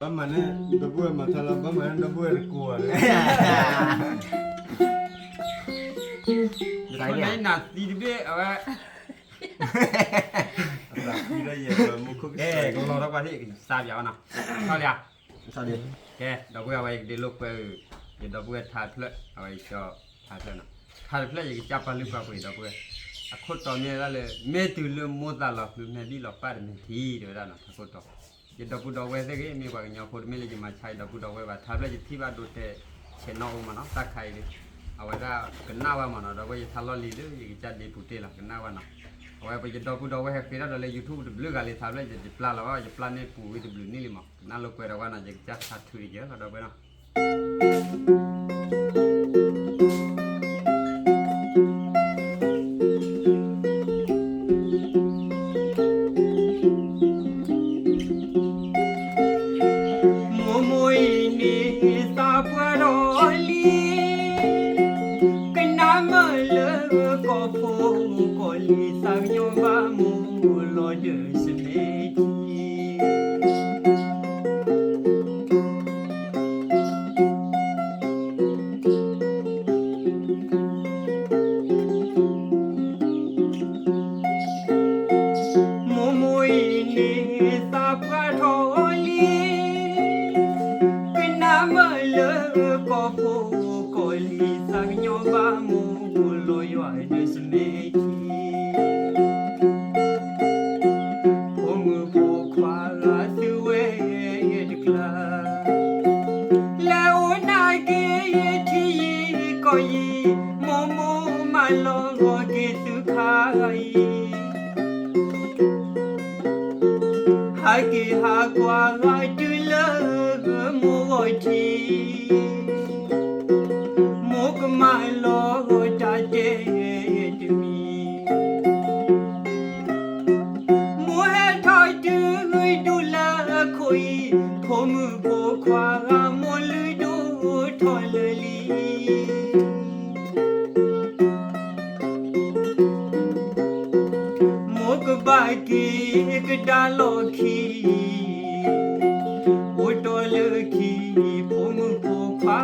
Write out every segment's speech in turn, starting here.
ဘၣ်မၤန့ၣ် ဒီပုၢ်ဝဲၢ်မၤထါလီၤ ဘၣ်မၤန့ၣ် ဒီပုၢ်ဝဲၢ်တကိးဘၣ်လၢ နၤသံတဘ့ၣ် အဝဲ ကလီၤထီၣ်ကွၢ်ထံၣ် ကစၢ်ပၠးဝဲနီၤ ထီၣ်လံဧါ ကဲ ဒီပုၢ်ဝဲၢ် အဝဲယကဒ့လိာ်ကွဲ ယဒီပုၢ်ဝဲၢ်ထါတဖျၢၣ် အဝဲယကၠီထါတဖျၢၣ်နီၤ ထါတဖျၢၣ် ယကစၢ်ပာ်လုၢ်ပာ်ပှ့ၤ ဒီပုၢ်ဝဲၢ် အခိၣ်တီမ့ၢ်ဝဲဒၣ်လၢ မ့ၢ်တုၤလၢမိၢ်သးလီၤဖျုး မဲာ်ဘံၣ်လီၤပၢ်တမဲာ်ထံ တဲဝဲဒၣ်နီၤ ထါခိၣ်တီ ယဒီပုၢ်ဒီဝဲၢ်သ့ၣ်ဂ့ၤ မ့ၢ်ပှၤကညီဖိတမ့ၢ်လၢယမၤဆါယဒီပုၢ်ဒီဝဲၢ်ဘၣ် ထါဖျၢၣ်ယထံၣ်ဘၣ်ဒိတဲ ဆဲးနီၣ်အိၣ်မးနီၤ တၢ်ခါအံၤဒီး အဝဲဒၣ်ကနၣ်ဝဲမးနီၤ ဒီပုၢ်ဝဲၢ် ယထါလီၢ်လံၤလၢယကစၢ်ဒ့ပူၤတ့ၢ်လီၤ ကနၣ်ဝဲနီၤ အဝဲပယဒီပုၢ်ဒီဝဲၢ်ဟဲဃ့ထီၣ်ဒီးလၢ YouTube တဘျုးဂၤလံ ထါဖျၢၣ်ယတပျၢ်လီၤဘၣ် ယပျၢ်န့ၢ်ပူၤဝံၤတဘျုးနံၣ်လံမး ကနၣ်လိာ်ကွဲဒီးဝဲနီၤ ယကစၢ်ထါထုတယၢလီၤ ဒီပုၢ်ဝဲၢ်နီၤ မိၢ်မိၢ်အံၤန့ၣ်သးပှၢ်ထီၣ်လံ ကနၣ်မ့ၢ်လၢကီၢ်ဖိကီၢ်လံၤ သးကညီၤဘၣ်မိၢ်လီၤဒီးစမဲာ်ထံ မိၢ်မိၢ်အံၤန့ၣ်သးပှၢ်ထီၣ်လံ ကနၣ်မ့ၢ်လၢကီၢ်ဖိကီၢ်လံၤ သးကညီၤဘၣ်မိၢ်လီၤယွၤဒီးစမဲာ်ထံ ဖိမုၣ်ဖိခွါဂၤသုဝဲတကျါ လဲၤအိၣ်နာ်က့ၤထံယံၤကီၢ်ယံၤ မိၢ်မိၢ်မၤလီၤဂီၤက့ၤသုခါအံၤ ဟးက့ၤဟးကွၢ်ဂၤတုၤလၢမိၢ်ဂီၤထံး မိၢ်ကမၤလီၤဂီၤတၢ်တဲတမံၤ မိၢ်ဟဲထီၣ်တုၤဒူၣ်လၢခိၣ်အံၤ ဖိမုၣ်ဖိခွါဂၤမိၢ်လုၢ်ဒိၣ်ထီၣ်လၢာ်လံ မိၢ်ကဘၣ်က့ၤကဒါလီၢ်ခံ အိၣ်တီၢ်လၢခံ ဖိမုၣ်ဖိခွါ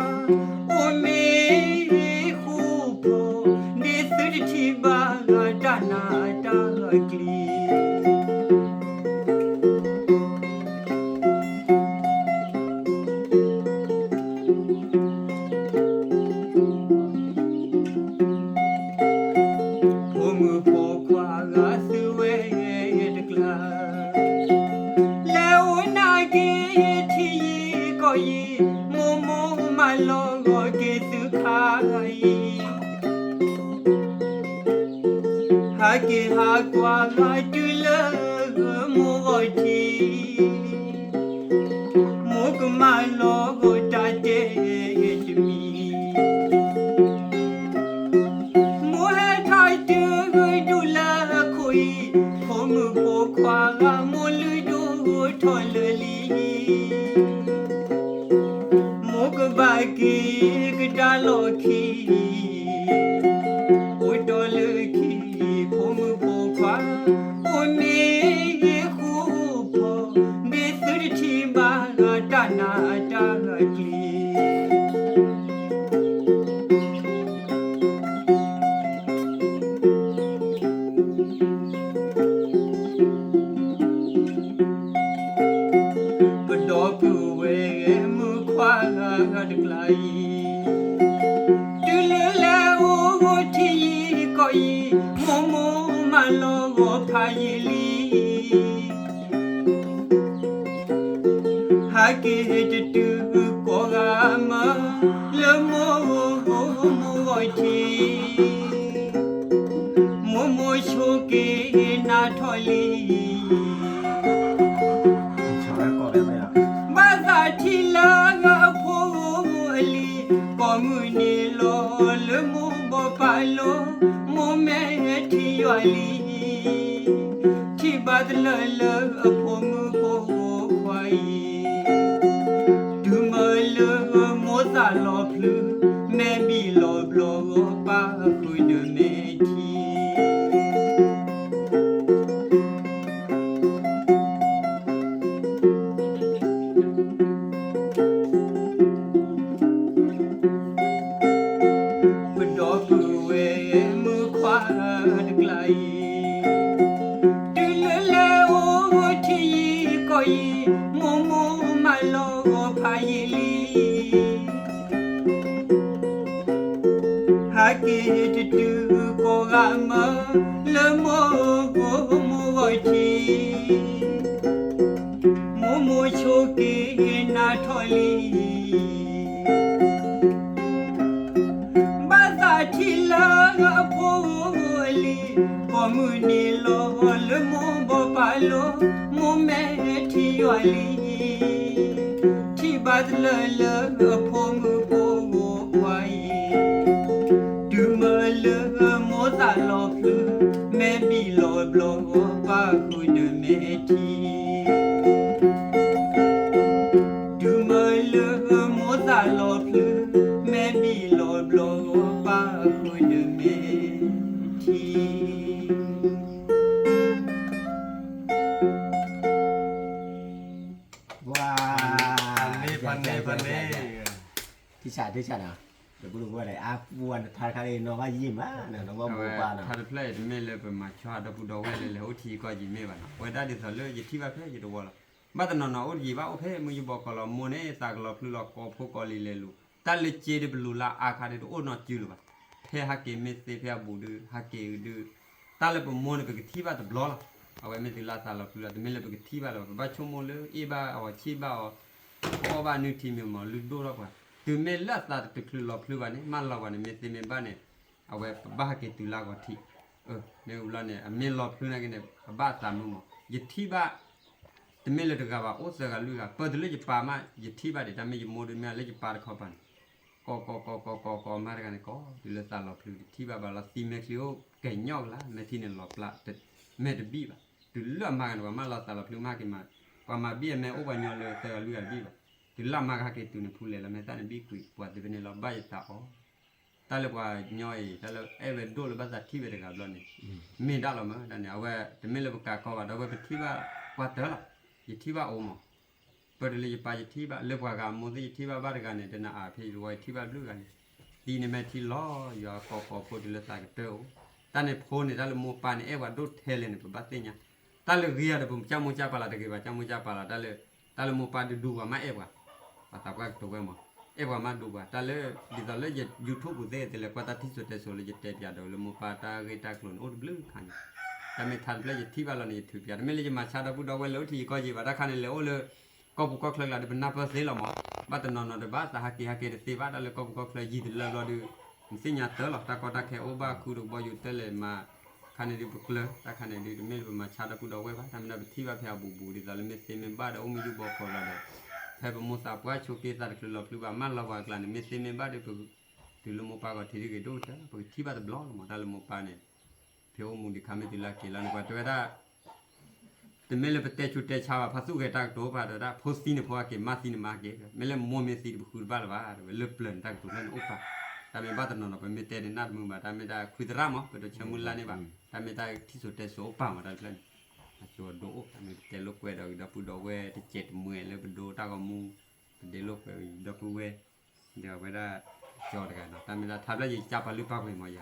အိၣ်မ့ၢ်ဃူဖိး ဒ်သုတထံၣ်ဘၣ်တၢ်နးတၢ်ကျံ ဖိမုၣ်ဖိခွါဂၤသုဝဲတကျါ လဲၤအိၣ်နာ်က့ၤထံယံၤကီၢ်ယံၤ မိၢ်မိၢ်မၤလီၤဂီၤက့ၤသုခါအံၤ ဟးက့ၤဟးကွၢ်ဂၤတုၤလၢမိၢ်ဂီၤထံး မိၢ်ကမၤလီၤဂီၤတၢ်တဲတမံၤ မိၢ်ဟဲထီၣ်တုၤဒူၣ်လၢခိၣ်အံၤ ဖိမုၣ်ဖိခွါဂၤမိၢ်လုၢ်ဒိၣ်ထီၣ်လၢာ်လံ မိၢ်ကဘၣ်က့ၤကဒါလီၢ်ခံ အိၣ်တီၢ်လၢခံ ဖိမုၣ်ဖိခွါ အိၣ်မ့ၢ်ဃူဖိး ဒ်သုတထံၣ်ဘၣ်တၢ်နးတၢ်ကျံ ပဒီပုၢ်ဝဲၢ်မုၣ်ခွါဂၤတကျါအံၤ တုၤလၢလဲၤအိၣ်ထံယံၤကီၢ်ယံၤ မိၢ်မိၢ်မၤလီၤဂီၤဖးယံာ်လံ ဟးက့ၤတတုၤကိးဂၤမၢ လၢမိၢ်မိၢ်ဂီၤထံး မိၢ်မိၢ်ဆိးက့ၤနၤထီၣ်လံ ဘၣ်သးထံၣ်လၢအဖိအလံၤ ကိးမုၢ်နံၤလီၤလၢမိၢ်ဘီပာ်လိၤ မိၢ်မဲာ်ထံယွၤလံ ထံၣ်ဘၣ်တလၢာ်လၢအဖိမုၣ်ဖိခွါအံၤ တုၤမၢလၢမိၢ်သးလီၤဖျုး မဲာ်ဘံၣ်လီၤဘျီဂီၤပၢ်ဃုာ်ဒီးမဲာ်ထံ တုၤလၢလဲၤအိၣ်ထံယံၤကီၢ်ယံၤ, မိၢ်မိၢ်မၤလီၤဖးယံာ်လံ. ဟးက့ၤတတုၤကိးဂၤမၢ, လၢမိၢ်မိၢ်ဂီၢ်ထံး, မိၢ်မိၢ်ဆိးက့ၤနၤထီၣ်လံ. ဘၣ်သးထံၣ်လၢအဖိအလံၤ, ကိးမုၢ်နံၤလီၤလၢမိၢ်ဘီပာ်လိၤ, မိၢ်မဲာ်ထံယွၤလံ. ထံၣ်ဘၣ်တလၢလၢအဖိမုၣ်ဖိဂီၢ်ပှၤအံၤ, တုၤမ့ၢ်လၢမိၢ်သးလီၤဖျုး, မဲာ်ဘံၣ်လီၤဘျီဂီၢ်ပၢ်ဃုာ်ဒီးမဲာ်ထံ တုၤမ့ၢ်လၢမိၢ်သးလီၤဖျုး, မဲာ်ဘံၣ်လီၤဘျီဂီၢ်ပၢ်ဃုာ်ဒီးမဲာ်ထံ. ဝါ, ဖးန့ၢ် ဖးန့ၢ် ဖးန့ၢ်, ထံၣ်ဆးထံၣ်ဆးနီၤ, ဒီပုၢ်ဒီဝဲၢ်ဒီး အပူၤဝဲနထါတခါန့ၣ် နီၢ်ဘၣ်ယံာ်မးနီၤ နီၢ်ဘၣ်မိၢ်ပၢ်နီၤ. ထါတဖျၢၣ်အံၤ တမ့ၢ်လၢပမၤဆါဒီပုၢ်ဒီဝဲၢ်လၢလဲၤအိၣ်ထံကီၢ်ယံၤမ့ၢ်ဘၣ်နီၤ, ပဝဲဒၣ်ဒ်သိးလၢယထံၣ်ဘၣ်ဖဲယတဝီလီၤ. ဘၣ်တနီၤနီၤအိၣ်တယံာ်ဘၣ် အိၣ်ဖဲမုၢ်ယူၢ်ဘီကီၢ်လီၤ, မိၢ်န့ၣ်သးကလီၤဖျုးလီၤ ကိးဖိကိးလံၤလဲၤလူၤ, တၢ်လၢစ့ဒုးပလူၤလၢအါခါဒုးတအိၣ်နီတစုလၢၤဘၣ်. ဖဲဟးက့ၤမ့ၢ်သ့ဖဲအဘူးဒုး ဟးက့ၤဒုး, တၢ်လၢပမိၢ်န့ၣ် ပကထံၣ်ဘၣ်တဘျီလီၤ. အဝဲမ့ၢ်တုၤလၢအသးလီၤဖျုးလီၤ, တမ့ၢ်လၢပကထံၣ်ဘၣ်လၢၤဘၣ်, ပဘၣ်ဆိကမိၣ်လၢအ့ၣ်ဘၣ်အီၤဆံၣ်ဘၣ်အီၤ, ကအီၣ်ဘၣ်နုၢ်ထံမ့ၢ်မီၤ လုၢ်ဒိၣ်ထီၣ်ပှၤ, တုၤမ့ၢ်လၢအသးတချုးလီၤဖျုးဘၣ်န့ၣ် မၢလီၤပှၤန့ၣ် မ့ၢ်သ့မ့ၢ်ဘၣ်န့ၣ် အဝဲပဘၣ်ဟးက့ၤတုၤလၢအဂီၤထံး, မ့ၢ်ဝံၤလီၤန့ၣ် အမ့ၢ်လီၤဖျုးနာ်က့န့ၣ် အဘၣ်အသးမုာ်မီၤ. ယထံၣ်ဘၣ် တမ့ၢ်လၢတဂၤဘၣ် အိၣ်သၢဂၤလွံၢ်ဂၤ, ပၢၢ်တုၤလၢယပၢ်မး ယထံၣ်ဘၣ်ဒံး, တၢ်မ့ၢ်ယမိၢ်ဒုးမ့ၢ်လၢယပၢ်တခီပၤန့ၣ် ကိးကိးကိးကိးကိးကိးမးတဂၤန့ၣ် ကိးတုၤလၢသးလီၤဖျုး တထံၣ်ဘၣ်ဘၣ်လီၤ သံမဲာ်ချံအိၣ်ကဲညီကလါ မဲာ်ထံန့ၣ်လီၤပျါ မဲာ်တဘံၣ်ဘၣ်. တုၤလၢအမါဂၤန့ၣ် ပှၤမၢလီၤသးလီၤဖျုးမးက့ၤမး, ပှၤမၤဘံၣ်အမဲာ်အိၣ်ပှၤညီလၢသၢဂၤလွံၢ်ဂၤတဘံၣ်ဘၣ်. တုၤလၢအမါကဟဲက့ၤတုၤန့ၣ် ဖူလဲၤလီၤ မဲာ်သၣ်န့ၣ်ဘံၣ်ကွံာ် ပှၤသ့ဖဲန့ၣ်လီၤ ဘၣ်ယသးအီၤ တၢ်လၢပှၤညီအံၤ တၢ်လၢအဲၣ်ဝဲဒိၣ်လၢဘၣ်သးထံၣ်ဝဲတဂၤဘျီန့ၣ် မ့ၢ်ဒၣ်လီၤမး တၢ်န့ၣ် အဝဲတမ့ၢ်လၢပကးကီဘၣ် ဒီးဝဲပထံၣ်ဘၣ်ပှၤတၢၢ်လီၤ. ယထံၣ်ဘၣ်အိၣ်မး, ပၢၢ်တုၤလၢယပၢ်ယထံၣ်ဘၣ် လၢပှၤဂၤမိၢ်သ့ၣ်ယထံၣ်ဘၣ်ဘၣ်တဂၤန့ၣ် တနၤအါဖဲယတဝီယထံၣ်ဘၣ်ဘျုးဂၤန့ၣ်, သံန့ၣ်မဲာ်ထံလီၤ ယွၤကိးကိးဖိတုၤလၢသးကတၢၢ်အိၣ်, တၢ်န့ၣ်ဖိန့ၣ် တၢ်လၢမိၢ်ပၢ်န့ၣ် အဲၣ်ပှၤဒိၣ်ထဲလဲၣ်န့ၣ် ပဘၣ်သ့ၣ်ညါ, တၢ်လၢဂ့ၤဂၤဒီး ပကၢ်မိၢ်ကၢ်ပၢ်လီၤ တဂ့ၤဘၣ် ကၢ်မိၢ်ကၢ်ပၢ်လီၤ တၢ်လၢ တၢ်လၢမိၢ်ပၢ်ဒုးဒူပှၤမးအဲၣ်ပှၤ, ပှၤသးပှၢ်ကတိၤဝဲမး, အဲၣ်ပှၤမးဒူပှၤ တၢ်လၢ ဒ်သိးလၢယ YouTube ပူၤသ့ၣ် တလဲၤကွၢ်တၢ်ထံၣ်စိၤတဲစိၤလၢယတဲပၠးဒီးလၢမိၢ်ပၢ်တၢ်ဂ့ၢ်တၢ်ကျိၤန့ၣ် အိၣ်တဘျုးခါန့ၣ်, တၢ်မ့ၢ်ထါတဖျၢၣ်ယထံၣ်ဘၣ်လီၤန့ၣ် ယထုးပၠး တမ့ၢ်လၢယမၤဆါဒီပုၢ်ဒီဝဲၢ်လၢအိၣ်ထံယကီၢ်ယံၤဘၣ် တၢ်ခါန့ၣ်လဲၤအိၣ်လၢ ကီၢ်ပူၤကီၢ်ချၢကျါဒီး ပနၢ်ပၢၢ်သ့လီၤမး, ဘၣ်တနီၤနီၤဒီးဘၣ်သးဟးက့ၤဟးက့ၤတသ့ဘၣ် တၢ်လၢကီၢ်ပူၤကီၢ်ချၢယံၤတလၢဘျီဒီး နသ့ၣ်ညါတၢ်လီၤ တၢ်ကီတၢ်ခဲအိၣ်ဘၣ်ခုတကဘီယူၤတလဲၤမး ခါန့ၣ်ဒုးပကျၢၤ တၢ်ခါန့ၣ်ဒုး တမ့ၢ်လၢပမၤဆါဒီပုၢ်ဒီဝဲၢ်ဘၣ် တၢ်မ့ၢ်ဒၣ်ပထံၣ်ဘၣ်ဖဲအဘူးဘူး ဒ်သိးလၢမ့ၢ်သ့မ့ၢ်ဘၣ်ဒီး အိၣ်မုၢ်ယူၢ်ဘီဃီၤလီၤဒီး ဖဲပမိၢ်သးပှၢ်ဆိးက့သးတချုးလီၤဖျုးဘၣ် မၢလီၤပှၤအကျါန့ၣ် မ့ၢ်သ့မ့ၢ်ဘၣ်ဒီး ပ တုၤလၢမိၢ်ပၢ်ဂီၤထံးတဂ့ၤဒိၣ်ကတၢၢ် ပကထံၣ်ဘၣ်တဘျီလီၤမး တၢ်လၢမိၢ်ပၢ်န့ၣ် ဖဲအိၣ်မူဒံးခါမ့ၢ်တုၤလၢက့ၤလီၤန့ၣ် ပှၤတဲဝဲဒၣ် တမ့ၢ်လၢပတဲဆူးတဲဆါဘၣ် ဖါသူၣ်ဂဲၤတၢ်ကတိၤဖးတဲဝဲဒၣ် ဖိသံန့ၣ်ဖိအက့ၤ မါသံန့ၣ်မါက့ၤ မ့ၢ်လၢမိၢ်မ့ၢ်သံဒီးပဃုတဘၣ်လၢၤဘၣ် တဲဝဲလၢပျၢၤန့ၣ်တၢ်ကတိၤဖျၢၣ်န့ၣ်အိၣ်ပာ် တၢ်မ့ၢ်ဘၣ်တနီၤနီၤ ပမ့ၢ်တဲန့ၣ်နၢ်တမုာ်ဘၣ် တၢ်မ့ၢ်တၢ်ခွံသရၣ်မး ပတဆၢမုၢ်လၢ်န့ၣ်ဘၣ် တၢ်မ့ၢ်တၢ်ထံၣ်စိၤတဲစိၤအိၣ်ပာ်မးတၢ်တဖျၢၣ်န့ၣ် အကၠိဒိၣ်အိၣ် တၢ်မ့ၢ်ပတဲလိာ်ကွဲဒီးဒီပုၢ်ဒီဝဲၢ်တစဲးတမှဲၤလၢပဒိတၢ်ဂီၤမူ ပဒ့လိာ်ကွဲဒီပုၢ်ဝဲၢ် ဒီးဝဲဒၣ် ကၠီတဂၤနီၤ တၢ်မ့ၢ်တၢ်ထါဖျၢၣ်ယကပာ်လုၢ်ပာ်ပှ့ၤမးယၤ ယ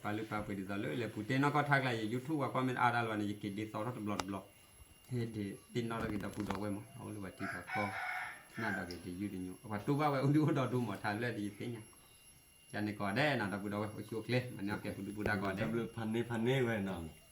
ပာ်လုၢ်ပာ်ပှ့ၤဒ်သိးလၢလဲၤပူၤတဲနီၢ်ကီၢ်ထါကျါယ YouTube ပှၤကွၢ်မ့ၢ်အါဒၣ်လီၤန့ၣ် ယက့ၤဒ်သိးထီၣ်တဘျီတဘျီ ဟ့ၣ်ဒ်သ့ၣ်နီၣ်ထီၣ်က့ၤဒီပုၢ်ဒီဝဲၢ်မး အအိၣ်လၢပှၤထံပှၤကီၢ် နၢ်ဒီးက့ၤတယုၢ်တညိ ပှၤတူၢ်ဘၣ်ဝဲအိၣ်ဒုအိၣ်ဒီဒူမးထါဖျၢၣ်ဒ်ယသ့ၣ်ညါ ယၤန့ၣ်ကိးဂၤဒဲးနီၤ ဒီပုၢ်ဒီဝဲၢ် အိၣ်ဆူၣ်အိၣ်ချ့ မၤန့ၢ်အီၣ်ကဲပဒုၣ်ပဒါကိးဂၤဒဲး ဖးန့ၢ်ဖးန့ၢ်ဝဲနီၤ